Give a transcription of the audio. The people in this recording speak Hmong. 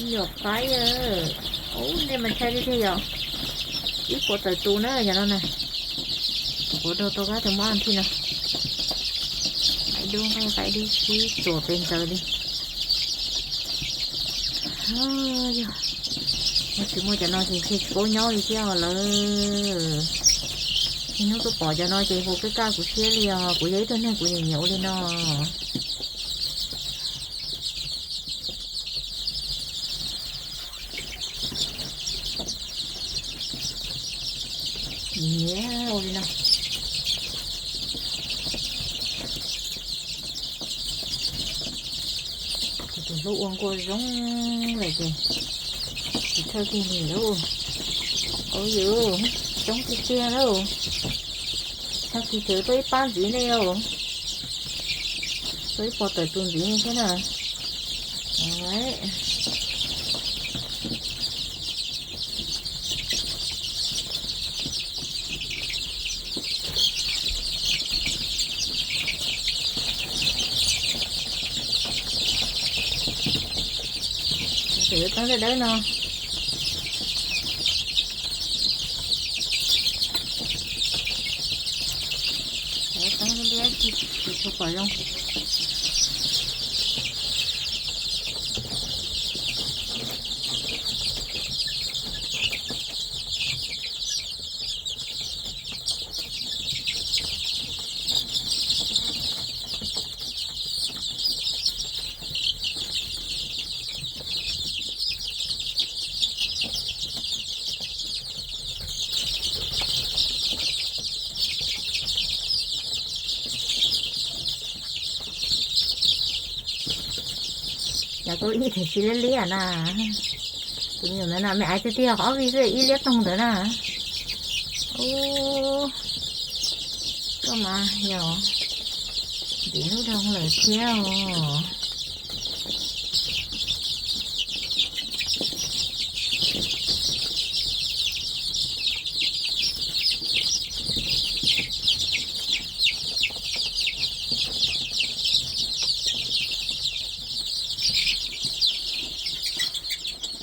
Yog qaib, ub, nej mas ntshai tiag tiag yom. Ib puas tawm tus na cov no na. Kuv daug tau kab tus mab thij no. Qaib dub nqaij qaib dub sib txuas pes ntawd li. Yog, yog tsis muaj cov no ces ntshe tsis paub nyob li thiab lawm. Niaj hnub tuaj pom cov no ces hu peb kaj kuv siab li os, kuv yog ib tug neeg kuv nyiam nyiam ua li no. Nyiam ua li no. Kuv tus hlub ua nkuaj zoo lawm ces tsis thawj kiag li lauj. Ua yus coob tiag tiag lauj. Tag kis tseem tuaj ib pab ntxiv nej lauj. Tuaj ib puas tawm tus ntxiv nej thiab na. Tseem yuav teeb dawb dawb no. Teeb liab tsis tshua pom zoo. Cov tus ib them tsis liab liab na. Tus me nyuam ntawd na me aiv tiag tiag, ob vij xwb ib liab toog ntawd na. Ub, koj mas yog ntim hnub doog lawm thiab os.